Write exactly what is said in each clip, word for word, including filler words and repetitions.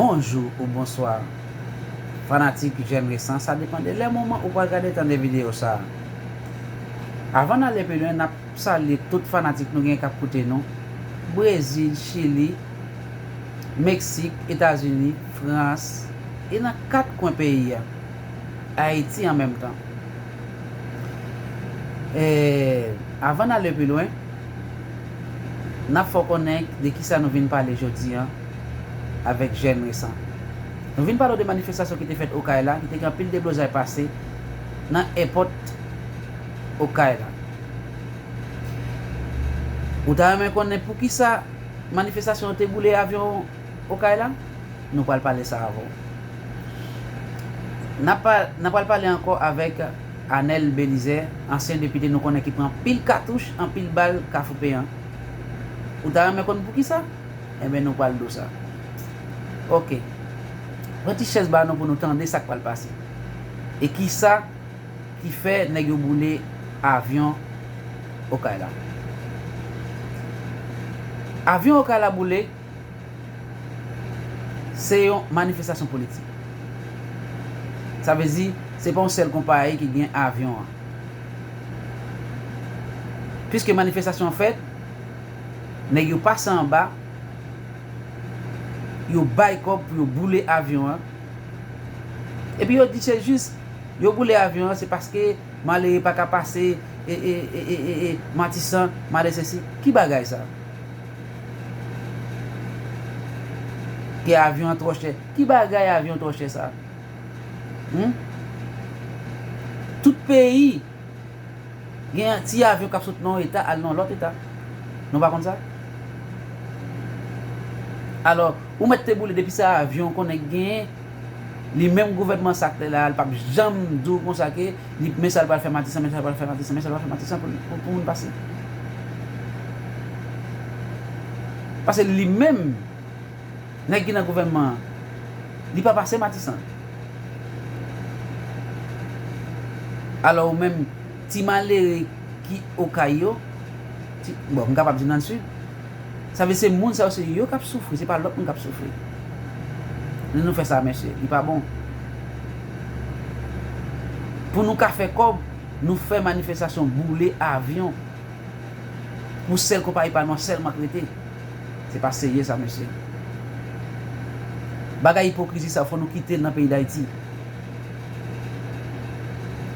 Bonjou ou bonswa, fanatik Jèn Resan, sa depann de lè, moman ou pral gade, tande videyo sa a. Avan n ale pi lwen, n ap salye tout fanatik nou gen k ap koute nou, Brezil, Chili, Meksik, Etazini, Frans, e nan kat kwen peyi a, Ayiti an menm tan. E, avan n ale pi lwen, n ap fè w konnen de kisa nou vin pale jodi a avèk Jèn Resan. Nou vin pale w de manifestasyon ki te fèt Okay la, ki te gen anpil deblozay pase nan èpòt Okay la. Ou ta renmen konnen poukisa manifestasyon an te boule avyon Okay la? Nou pral pale sa avè w. N ap pa-, n ap pral pale ankò avèk Anèl Belizaire, ansyen depite nou konnen ki pran anpil katouch, anpil bal Kafou Peyan. Ou ta renmen konn poukisa? Enben, nou pral di w sa. Oke. Pran ti chèz ba nou pou nou tande sa k pral pase. E kisa ki fè nèg yo boule avyon Okay la? Avyon Okay la boule, se yon manifestasyon politik. Sa vle di, se pa yon sèl konpayi ki gen avyon an. Piske manifestasyon an fèt, nèg yo pase anba, yo bay kòb pou yo boule avyon an. Epi yo di se jis, yo boule avyon an, se paske malere pa ka pase, e, e, e, e, e, e, Matisan, malere sesi. Ki bagay sa? Ke avyon an twò chè. Ki bagay avyon twò chè sa? Hmm? Tout peyi gen ti avyon k ap sot nan yon eta al nan yon lòt eta. Nou pa konn sa? Alò, ou mèt te boule depi se avyon konnen k genyen, li menm gouvènman sa k te la a, l p ap janm di w konsa ke li, men sa l pral fè Matisan, men sa l pral fè Matisan, men sa l pral fè Matisan pou, pou, pou moun pase. Paske li menm, nèg ki nan gouvènman an, li pa pase Matisan. Alò ou menm, ti malere ki Okay yo, ti, bon, m kapab di nan Sid, sa vle se moun sa yo, se yo k ap soufri, se pa lòt moun k ap soufri. Lè nou fè sa, mesye, li pa bon. Pou nou ka fè kòb, nou fè manifestasyon, boule avyon. Pou sèl konpayi pa nou an sèlman k rete. Se pa serye sa, mesye. Bagay ipokrizi sa, fò nou kite l nan peyi Dayiti.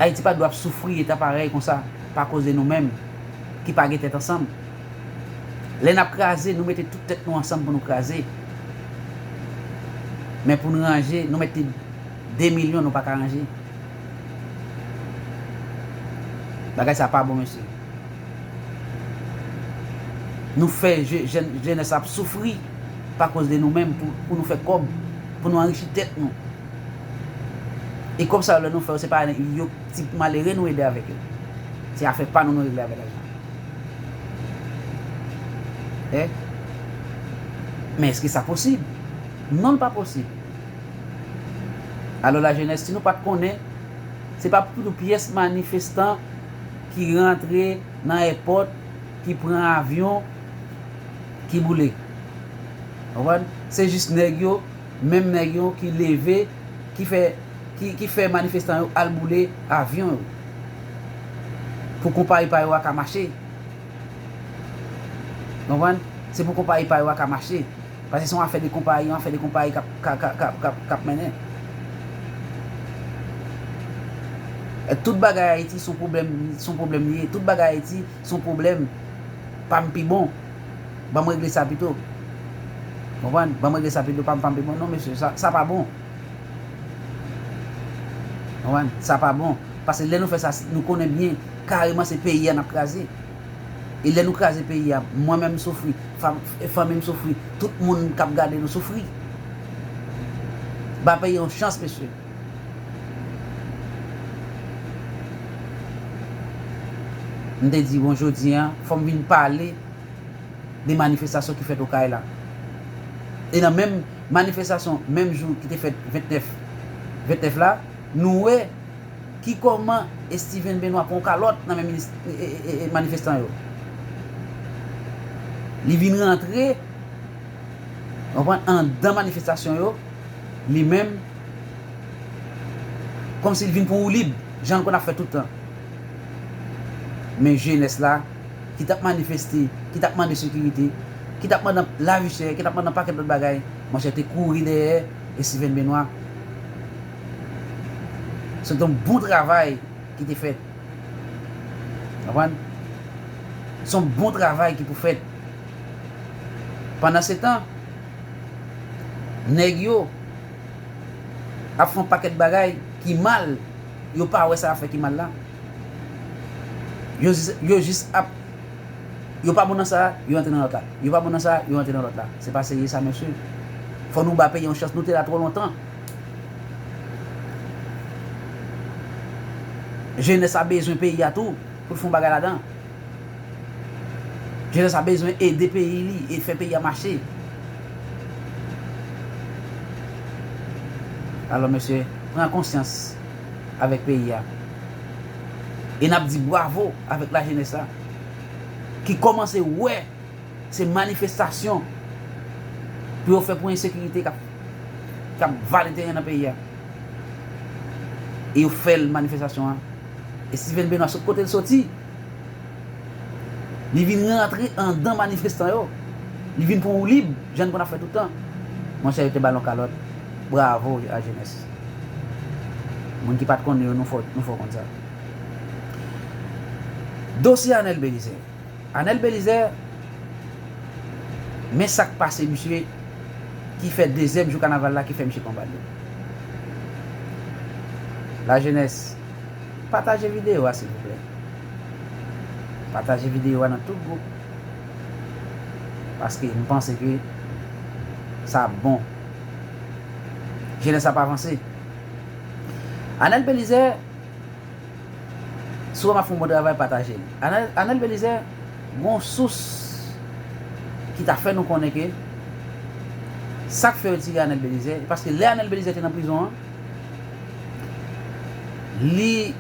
Ayiti pa dwe ap soufri eta parèy konsa, pa koz de nou menm, ki pa gen tèt ansanm. Lè n ap kraze, nou mete tout tèt nou ansanm pou nou kraze. Men pou nou ranje, nou mete de milyon, nou pa ka ranje. Bagay sa pa bon, mesye. Nou fè je-, jèn, jenès la ap soufri pa koz de nou menm pou, pou nou fè kòb, pou nou anrichi tèt nou. E kòb sa yo, lè nou fè yo, se pa yo, ti malere nou ede avèk yo. Se afè pa nou nou regle avèk lajan. Eh? Men èske sa posib? Non, l pa posib. Alò, lajenès, si nou pa t konnen, se pa pou tout pyès manifestan ki rantre nan èpòt, ki pran avyon, ki boule. Konprann? Se jis nèg yo, menm nèg yo ki leve, ki fè, ki, ki fè manifestan yo al boule avyon yo. Pou konpayi pa yo a ka mache. Konprann? Se pou konpayi pa yo a ka mache. Paske se yon afè de konpayi, yon afè de konpayi k ap, k ap, k ap, k ap, k ap, k ap mennen. E tout bagay Ayiti se yon pwoblèm, se yon pwoblèm li ye. Tout bagay Ayiti se yon pwoblèm. Pa m pi bon. Ban m regle sa pito. Konprann? Ban m regle sa pito, pa m, pa m pi bon. Non, mesye, sa, sa pa bon. Konprann? Sa pa bon. Paske lè nou fè sa, nou konnen byen, kareman se peyi a n ap kraze. E lè nou kraze peyi a, mwen menm m soufri, fam-, fanmi m soufri, tout moun k ap gade nou soufri. Ba peyi a yon chans, mesye. M te di, bon, jodi a, fò m vin pale de manifestasyon ki fèt Okay la. E nan menm manifestasyon, menm jou ki te fèt ventnèf, ventnèf la, nou wè ki kòman Steven Benoît pran yon kalòt nan men minis-, e, e, e, e, manifestan yo. Li vin rantre, konprann, anndan manifestasyon yo, Li menm, kòmsi l vin pran woulib, jan l konn ap fè tout tan. Men jenès la, ki t ap manifeste, ki t ap mande sekirite, ki t ap mande lavi chè, ki t ap mande yon pakèt lòt bagay, monchè, te kouri dèyè Estiven Benoît. Se te yon bon travay ki te fèt. Konprann? Se yon bon travay ki pou fèt. Pandansetan, nèg yo ap fè yon pakèt bagay ki mal, yo pa wè sa y ap fè ki mal la. Yo jis, yo jis ap, yo pa bon nan sa, yo antre nan lòt la. Yo pa bon nan sa, yo antre nan lòt la. Se pa serye sa, mesye. Fò nou ba peyi a yon chans. Nou te la twò lontan. Jenès la bezwen peyi a tou pou l fè yon bagay ladan. Jenès la bezwen ede peyi li e fè peyi a mache. Alò, mesye, pran konsyans avèk peyi a. E n ap di bwavo avèk lajenès la ki kòmanse wè se manifestasyon pou yo fè pou ensekirite k ap, k ap vale teren nan peyi a. E yo fè l manifestasyon an. Estiven Benoît sot kote l soti. Li vin rantre anndan manifestan yo. Li vin pran woulib, jan l konn ap fè tout tan. Monchè, yo te ba l yon kalòt. Bravo a jenès. Moun ki pa t konnen yo, nou fè, nou fè w konn sa. Dosye Anèl Belizaire. Anèl Belizaire, men sa k pase misye, ki fè dezyèm jou kanaval la, ki fè misye pran bal yo. Lajenès, pataje videyo a, silvouplè. Pataje videyo a nan tout gwoup. Paske m panse ke sa ap bon. Jenès ap avanse. Anèl Belizaire, si w wè m ap fè yon bon travay, pataje l. Anèl, Anèl Belizaire, gon sous ki ta fè nou konnen ke sa k fè yo tire Anèl Belizaire, paske lè Anèl Belizaire te nan prizon an, li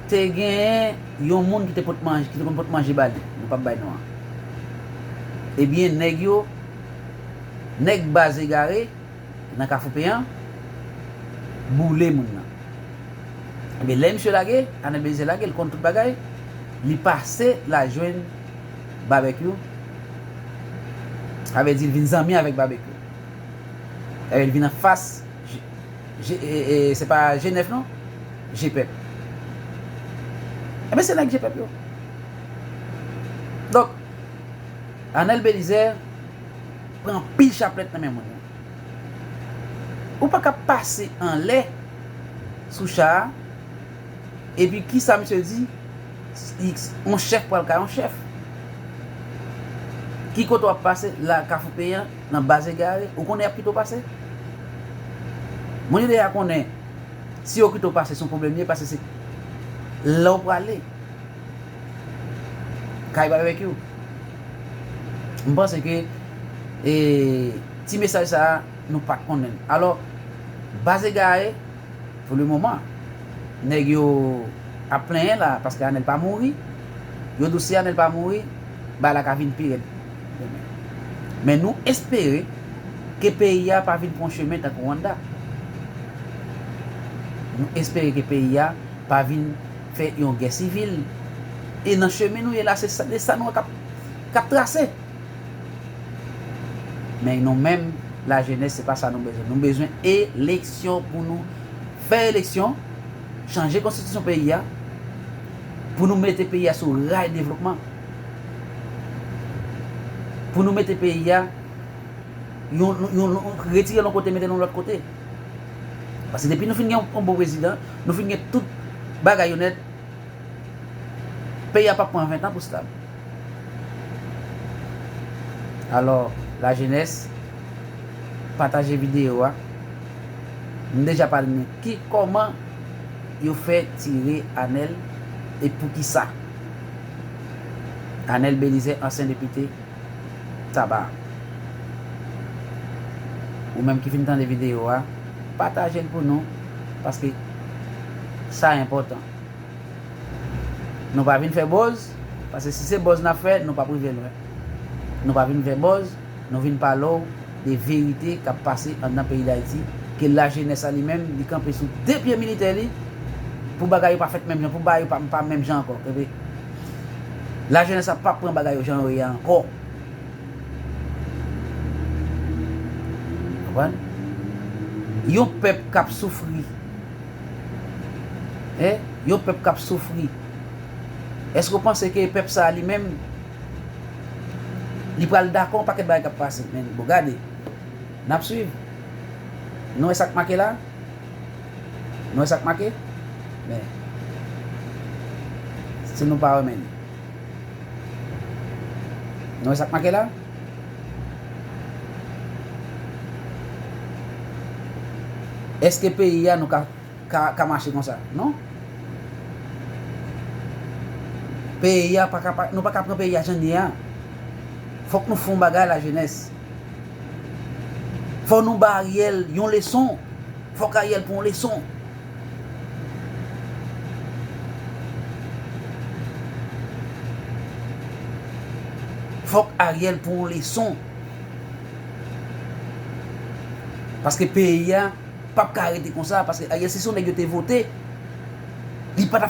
te genyen yon moun ki te pot manje, ki te konn pot manje ba li. Nou p ap bay non an. Ebyen, nèg yo, nèg Baz Egare, nan Kafou Peyan, boule moun nan. Ebyen, lè misye lage, Anèl Belizaire lage, l konn tout bagay, li pase l al jwenn Babekyou. Sa vle di, l vin zanmi avèk Babekyou. Sa vle di, l vin anfas G, G, e, e, se pa G nèf non, G pèp. Ebyen, se nèg G pèp yo. Donk, Anèl Belizaire pran anpil chaplèt nan men moun yo. Ou pa ka pase anlè sou cha a, epi kisa misye di? Yon chèf pral kay yon chèf. Ki kote w ap pase? La Kafou Peyan, nan Baz Egare, ou konnen y ap kite w pase? Moun yo deja konnen, si yo kite w pase, se yon pwoblèm li ye, paske se la w prale. Kay Babekyou. M panse ke, e, ti mesaj sa a, nou pa t konnen l. Alò, Baz Egare, pou le moman, nèg yo ap plenyen la, paske Anèl pa mouri. Yo di w si Anèl pa mouri, bagay la ka vin pi rèd. Men nou espere ke peyi a pa vin pran yon chemen tankou Rwanda. Nou espere ke peyi a pa vin fè yon gè sivil. E nan chemen nou ye la, se sa, se sa nou wè k ap, k ap trase. Men nou menm, lajenès, se pa sa nou bezwen. Nou bezwen eleksyon pou nou fè eleksyon, chanje konstitisyon peyi a, pou nou mete peyi a sou ray devlopman. Pou nou mete peyi a, yon, yon, yon, retire l yon kote, mete l yon lòt kote. Paske depi nou fin gen yon, yon bon prezidan, nou fin gen tout bagay yo nèt, peyi a p ap pran ven tan pou stab. Alò, lajenès, pataje videyo a. M deja pale nou ki, kòman yo fè tire Anèl e poukisa. Anèl Belizaire, ansyen depite Taba. Ou menm ki fin tande videyo a, pataje l pou nou, paske sa enpòtan. Nou pa vin fè buzz, paske si se buzz n ap fè, nou p ap rive lwen. Nou pa vin fè buzz, nou vin pale w de verite k ap pase anndan peyi Dayiti, Ke lajenès la li menm, li kanpe sou de pye militè li, pou bagay yo pa fèt menm jan, pou bagay yo pa, pa menm jan ankò. Ke lajenès la p ap pran bagay yo jan yo ye a ankò. Konprann? Yon pèp k ap soufri. Hein? Yon pèp k ap soufri. Èske w panse ke pèp sa a li menm, li pral dakò yon pakèt bagay k ap pase? Men, bon, gade. N ap swiv. Nou wè sa k make la? Nou wè sa k make? Men, si nou pa renmen li. Nou wè sa k make la? Èske peyi a nou ka, ka, ka mache konsa? Non. Peyi a pa ka, pa, nou pa ka pran peyi a jan l ye a. Fòk nou fè yon bagay, lajenès. Fò nou ba Ariel yon leson. Fòk Ariel pran yon leson. Fòk Ariel pran yon leson. Paske peyi a p ap ka rete konsa. Paske Ariel, si se yon nèg yo te vote, li pa t